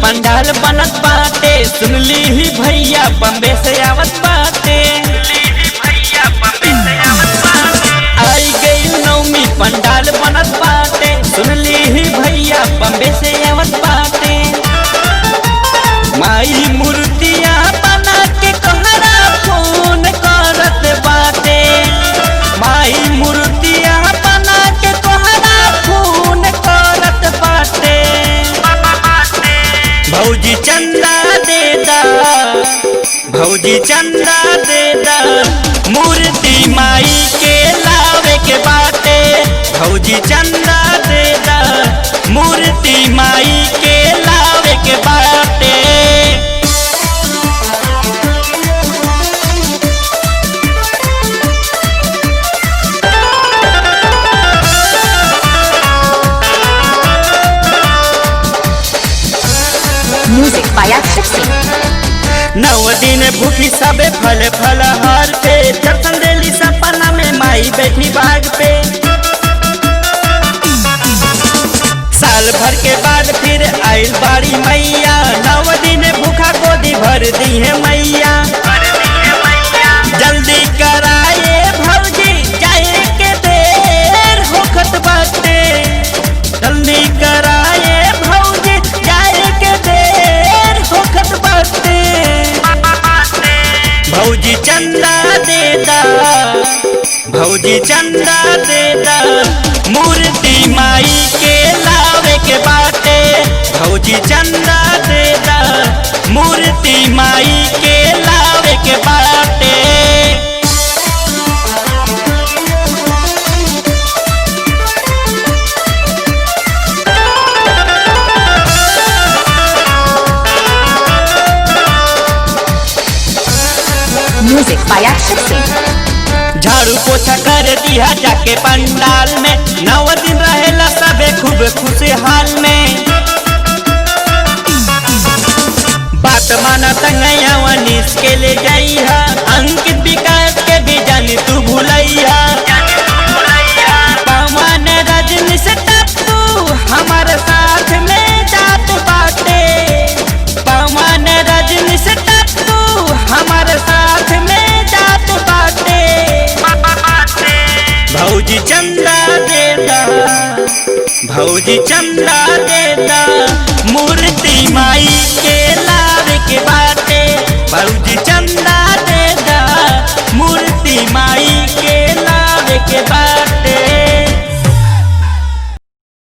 पंडाल बनत बाटे, सुनली ही भैया बम्बे से आवत बाटे। आई गई नवमी पंडाल बनत बाटे, सुनली ही भैया बम्बे से आवत बाटे। माई मूर्तिया बना के कोहरा फोन करत बाटे, माई मूर्तिया बना के कोहरा फोन करत बाटे। भौजी चंदा दे दा, भौजी चंदा दे दा, मूर्ति माई के लावे के बाटे। भौजी चंदा दे दा, मूर्ति माई के लावे के बाटे। Music by Akshat Singh. नौ दिन भूखी सबे फल फलहार पे, दर्शन देली सपना में माई बैठी बाग पे। साल भर के बाद फिर आइल बाड़ी मैया, नौ दिन भूखा गोदी भर दी है मैया। जल्दी कराए भौजी जाए के देर होखत बाटे, जल्दी कराए भौजी जाए के देर होखत बाटे। भौजी चंदा दे दा, भौजी चंदा दे दा, मूर्ति माई के लावे के बाटे। भौजी चंदा दे दा, मूर्ति माई के लावे के बाटे। Music by Akshat Singh. झाड़ू पोछा कर दिया जाके पंडाल में, नौ दिन रहेला सबे खूब खुशहाल में। बात माना तंगैया वनीस के ले जाइहा, अंकित विकास के भी जानी तू भूलैहा। पवन रजनी से टप्पू हमारे साथ में जात बाटे, पवन रजनी से टप्पू हमारे साथ में जात बाटे। भौजी चंदा दे दा, भौजी चंदा दे दा, मूर्ति माई